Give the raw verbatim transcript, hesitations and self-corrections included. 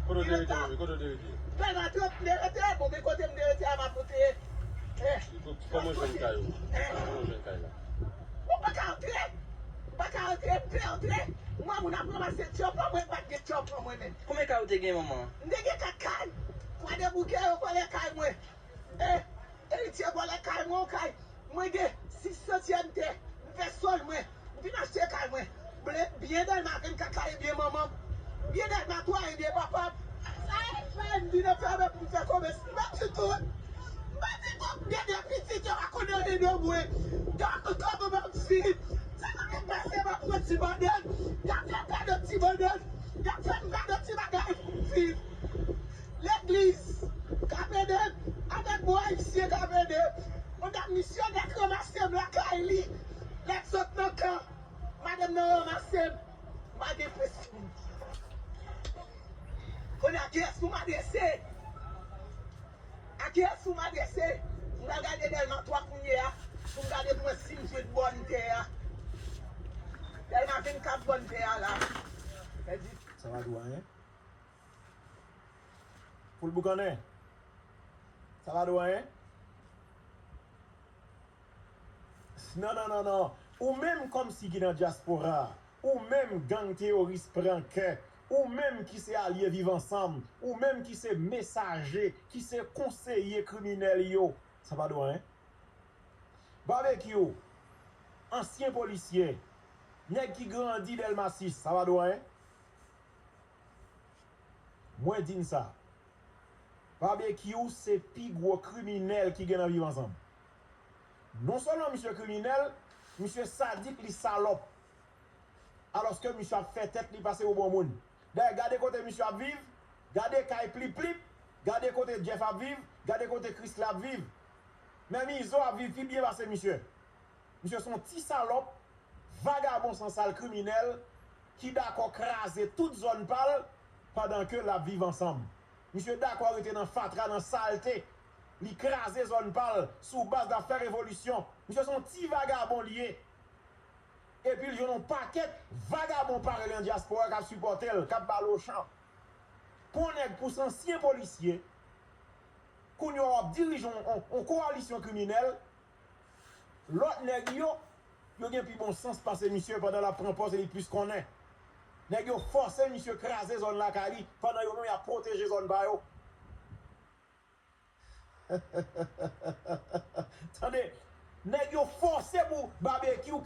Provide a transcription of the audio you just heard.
Kote w te rete, mami? Kote w te rete? Dèlma trant m te rete, bon, men kote m te rete a, m ap montre. Eh, kòman w jwenn kay ou? Kòman w jwenn kay la? Ou pa ka antre! Ou pa ka antre, m pè antre! Mwen, moun ap ranmase tchòp an mwen, m pa t gen tchòp an mwen menm. Konbyen kay ou te gen, manman? M te gen kat kay. Twa debouke yo vòlè kay mwen. Eh, Eritye vòlè kay mwen, yon kay. Mwen gen sis santyèm tè. M fè sòl mwen. M vin achte kay mwen. Ble, byen Dèlma vennkat la e byen manman m. Byen Dèlma twa e byen papa m. Sa e fè m vin anfèmen pou m fè komès. M pa di tout. M pa di tout. Gen de pitit yo pa konn anyen de mwen. Yo pa konn kòman m ap viv. Sa pa gen pase m ap pran ti bannann. Y ap fè m gade ti bannann. Y ap fè m gade ti bagay pou m viv. Legliz k ap ede m avèk bon ayisyen k ap ede m. Yon dam misyonè k ranmase m lakay li. Lè m sot nan kan, madanm nan ranmase m. M pa gen pres pou m. Kounye a, kiyès pou m adrese? A kiyès pou m adrese? M pral gade Dèlma twa kounye a pou m gade pou mwen si m jwenn bòn tè a. Dèlma vennkat bòn tè a la. Sa pa di w anyen? Foul boukannen. Sa pa di w anyen? Non, non, non, non. Ou menm kòmsi ki nan dyaspora, ou menm gang teyoris pran kè, ou menm ki se alye Viv Ansanm, ou menm ki se mesaje, ki se konseye kriminèl yo, sa pa di w anyen? Babekyou, ansyen polisye, nèg ki grandi Dèlma sis, sa pa di w anyen? Mwen di n sa. Babekyou se pi gwo kriminèl ki gen nan Viv Ansanm. Non sèlman misye kriminèl, misye sadik, li salòp. Alòske misye ap fè tèt li pase pou bon moun. Dayè, gade kote misye ap viv, gade kay Plip Plip, gade kote Jeff ap viv, gade kote Krisla ap viv. Menm Izo ap viv pi byen pase misye. Misye se yon ti salòp, vagabon sansal kriminèl ki dakò kraze tout zòn pa l pandan ke l ap Viv Ansanm. Misye dakò rete nan fatra, nan salte. Li kraze zòn pa l sou baz l ap fè revolisyon. Misye se yon ti vagabon li ye. Epi l jwenn yon pakèt vagabon parèy li an dyaspora k ap sipòte l, k ap ba l ochan. Pou yon nèg, pou se ansyen polisye, kounye a w ap dirije yon, yon, yon kowalisyon kriminèl, lòt nèg yo, yo gen pi bon sans pase misye pandan l ap pran pòz e li plis konnen. Nèg yo fòse misye kraze zòn lakay li pandan yo menm y ap pwoteje zòn pa yo. Tande, nèg yo fòse pou Babekyou